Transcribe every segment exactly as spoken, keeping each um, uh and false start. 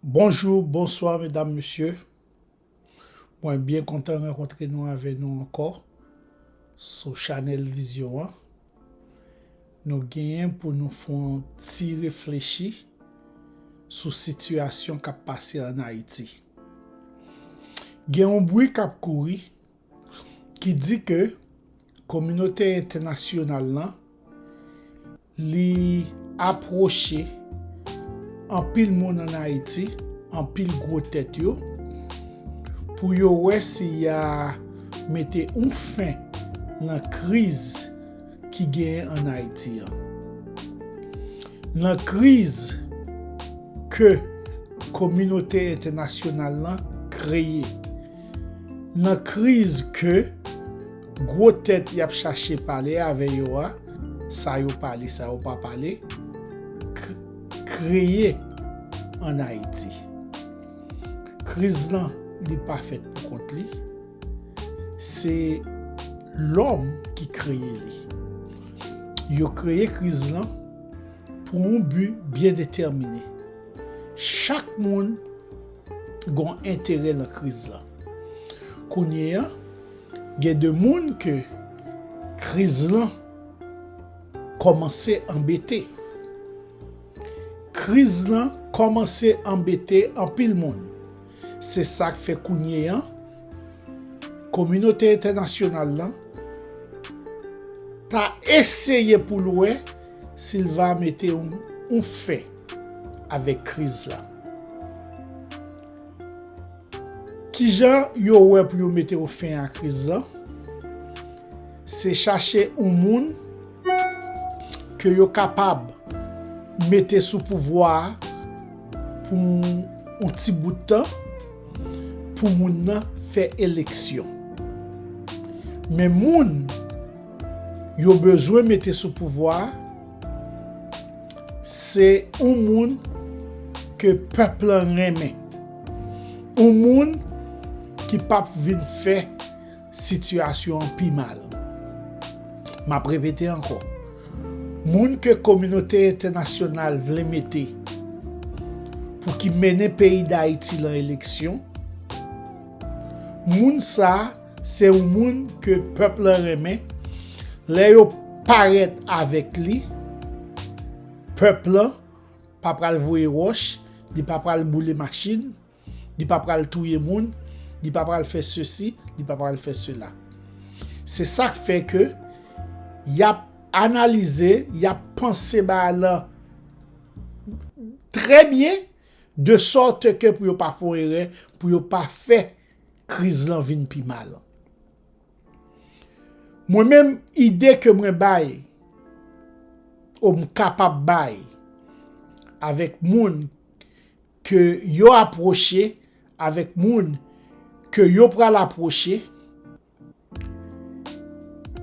Bonjou, bonswa, medam, mesye. Mwen byen kontan rankontre nou avè nou ankò sou chanèl Vizyon an. Nou genyen pou nou fè yon ti reflechi sou sitiyasyon k ap pase ann Ayiti. Gen yon bri k ap kouri ki di ke kominote entènasyonal lan, li apwoche anpil moun ann Ayiti, anpil gwo tèt yo, pou yo wè si y a mete yon fen nan kriz ki genyen ann Ayiti an. Nan kriz ke kominote entènasyonal lan kreye, nan kriz ke gwo tèt y ap chache pale avè yo a, sa yo pale, sa yo pa pale, k-, kreye ann Ayiti. Kriz lan, li pa fèt pou kont li. Se lòm ki kreye li. Yo kreye kriz lan pou yon bi byen detèmine. Chak moun gon enterè nan kriz lan. Kounye a, gen de moun ke kriz lan kòmanse anbete. Kriz lan kòmanse anbete anpil moun. Se sa k fè kounye a, kominote entènasyonal lan ta eseye pou l wè si l va mete yon, yon fen avèk kriz la. Kijan yo wè pou yo mete yon fen a kriz la? Se chache yon moun ke yo kapab mete sou pouvwa a pou yon ti bout tan, pou moun nan fè eleksyon. Men moun yo bezwen mete sou pouvwa a, se yon moun ke pèp lan renmen. Yon moun ki p ap vin fè sitiyasyon an pi mal. M ap repete ankò. Moun ke kominote entènasyonal vle mete pou ki mennen peyi Dayiti lan eleksyon, moun sa a se yon moun ke pèp lan renmen. Lè yo parèt avèk li, pèp lan pa pral voye wòch, li pa pral boule machin, li pa pral touye moun, li pa pral fè sesi, li pa pral fè sela. Se sa k fè ke y ap analize, y ap panse bagay lan trè byen, de sòt ke pou yo pa fè yon erè, pou yo pa fè kriz lan vin pi mal. Mwen menm, ide ke mwen bay, ou m kapab bay, avèk moun ke yo apwoche, avèk moun ke yo pral apwoche,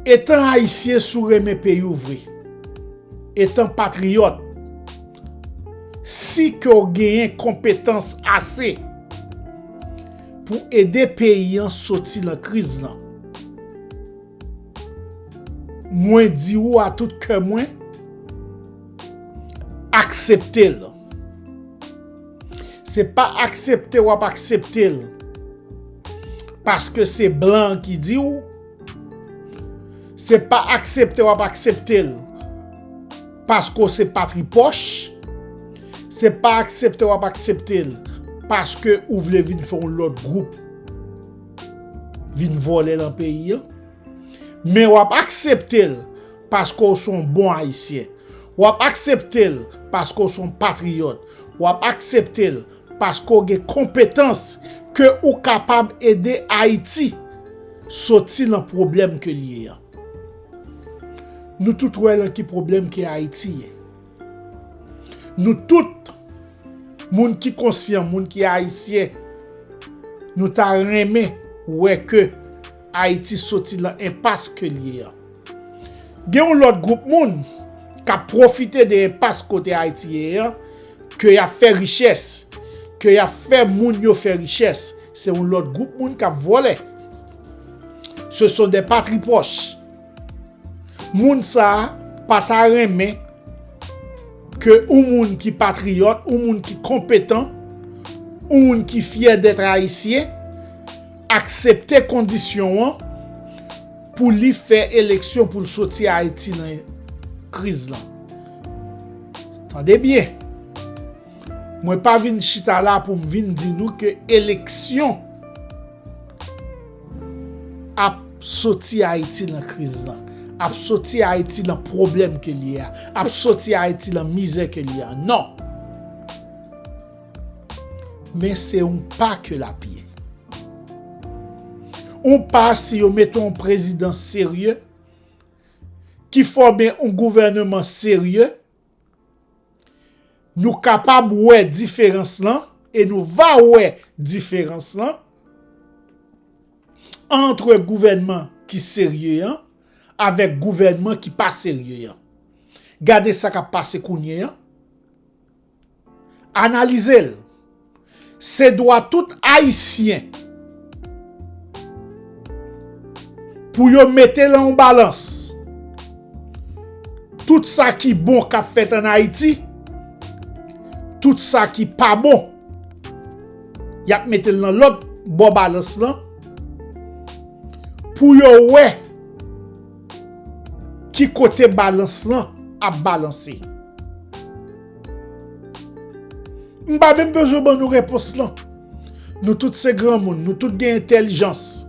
etan Ayisyen, si w renmen peyi w vre, etan patriyòt, si ke w genyen konpetans ase pou ede peyi an soti lan kriz lan, mwen di w a tout kè mwen, aksepte l. Se pa aksepte w ap aksepte l paske se blan ki di w. Se pa aksepte w ap aksepte l paske w se patripòch. Se pa aksepte w ap aksepte l paske ou vle vin fè yon lòt gwoup vin vòlè lan peyi an. Men w ap aksepte l paske w se yon bon Ayisyen. W ap aksepte l paske w se yon patriyòt. W ap aksepte l paske w gen konpetans ke ou kapab ede Ayiti soti lan pwoblèm ke l ye an. Nou tout wè lan ki pwoblèm ke Ayiti ye. Nou tout, moun ki konsyan, moun ki ayisyen, nou ta renmen wè ke Ayiti soti lan enpas ke l ye an. Gen yon lòt gwoup moun k ap pwofite de enpas kote Ayiti ye an, ke y ap fè richès, ke y ap fè moun yo fè richès. Se yon lòt gwoup moun k ap vòlè. Ce sont des patripòch. Moun sa a pa ta renmen ke yon moun ki patriyòt, yon moun ki konpetan, yon moun ki fyè d'être ayisyen aksepte kondisyon an pou li fè eleksyon pou l soti Ayiti nan kriz lan. Tande byen. Mwen pa vin chita la pou m vin di nou ke eleksyon ap soti Ayiti nan kriz lan, ap soti Ayiti nan pwoblèm ke l ye a, ap soti Ayiti nan mizè ke l ye a. Non. Men se yon pa ke l ap ye. Yon pa, si yo mete yon prezidan serye, ki fòme yon gouvèneman serye, nou kapab wè diferans lan, e nou va wè diferans lan, antre gouvènman ki serye an avèk gouvènman ki pa serye an. Gade sa k ap pase kounye an. Analize l. Se dwa tout Ayisyen pou yo mete lan yon balans tout sa ki bon k ap fèt ann Ayiti, tout sa ki pa bon, y ap mete l nan lòt bò balans lan pou yo wè ki kote balans lan ap balanse. M pa menm bezwen ban nou repons lan. Nou tout se granmoun, nou tout gen entèlijans.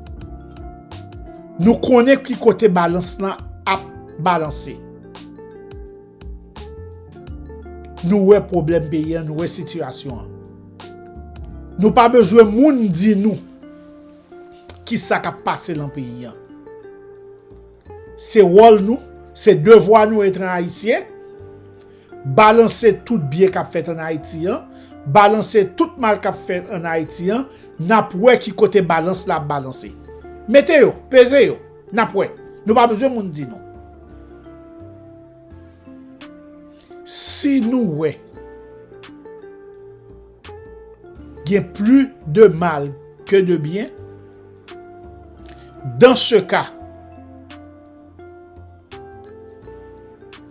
Nou konnen ki kote balans lan ap balanse. Nou wè pwoblèm peyi an, nou wè sitiyasyon an. Nou pa bezwen moun di nou ki sa k ap pase lan peyi an. Se wòl nou, se devwa nou, etran ayisyen, balanse tout byen k ap fèt ann Ayiti an, balanse tout mal k ap fèt ann Ayiti an, n ap wè ki kote balans la ap balanse. Mete yo, peze yo, n ap wè. Nou pa bezwen moun di nou. Si nou wè gen plis de mal ke de byen, dans ce cas,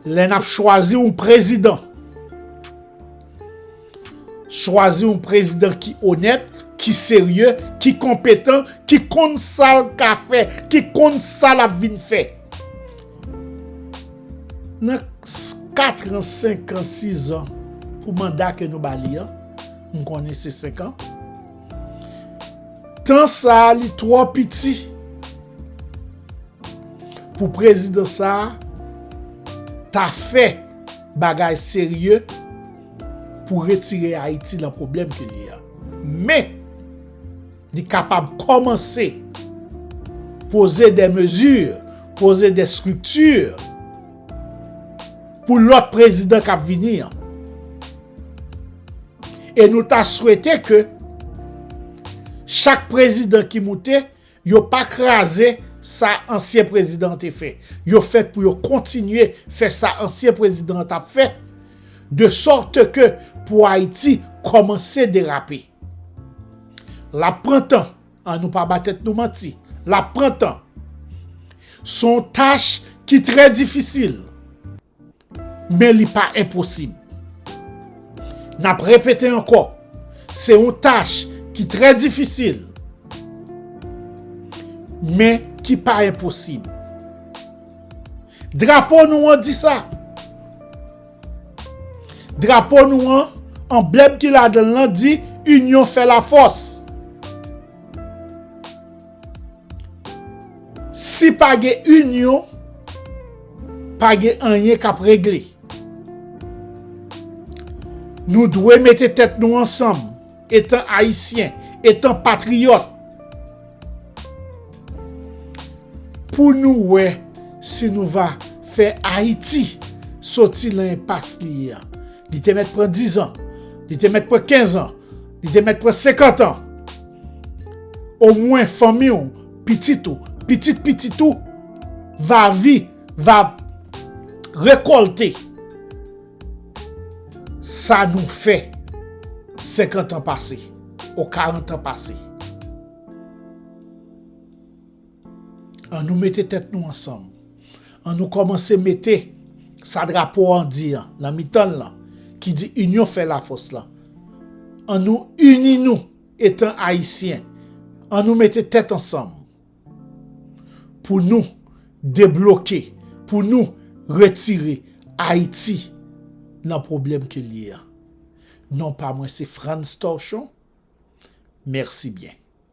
lè n ap chwazi yon prezidan, chwazi yon prezidan ki onèt, ki serye, ki konpetan, ki konn sa l ka fè, ki konn sa l ap vin fè. Nan kat an, senk an, sis an, pou manda ke nou ba li an, m konnen se senk an. Tan sa a, li twò piti pou prezidan sa a ta fè bagay serye pou retire Ayiti nan pwoblèm ke li an. Men, li kapab kòmanse poze de mezi, poze de estrikti pou lòt prezidan k ap vini an. E nou ta swete ke chak prezidan ki moute, yo pa kraze sa ansyen prezidan an te fè. Yo fèt pou yo kontinye fè sa ansyen prezidan an t ap fè, de sòt ke pou Ayiti kòmanse derape. L ap pran tan, ann nou pa ba tèt nou manti. L ap pran tan. Se yon tach ki trè difisil, men li pa enposib. N ap repete ankò, se yon tach ki trè difisil, men ki pa enposib. Drapo nou an di sa. Drapo nou an, anblèm ki ladan l lan di, inyon fè lafòs. Si pa gen inyon, pa gen anyen k ap regle. Nou dwe mete tèt nou ansanm, etan Ayisyen, etan patriyòt, pou nou wè si nou va fè Ayiti soti nan enpas li ye a. Li te mèt pran diz an, li te mèt pran kenz an, li te mèt pran senkant an. Omwen fanmi w, pitit ou, pitit pitit ou va vi, va rekòlte sa nou fè senkant an pase, ou karant an pase. Ann nou mete tèt nou ansanm. Ann nou kòmanse mete sa drapo an di an, nan mitan l lan, ki di inyon fè lafòs lan. Ann nou ini nou etan Ayisyen. Ann nou mete tèt ansanm pou nou debloke, pou nou retire Ayiti nan pwoblèm ke l ye a. Non pa mwen se Frantz Torchon. Mèsi byen.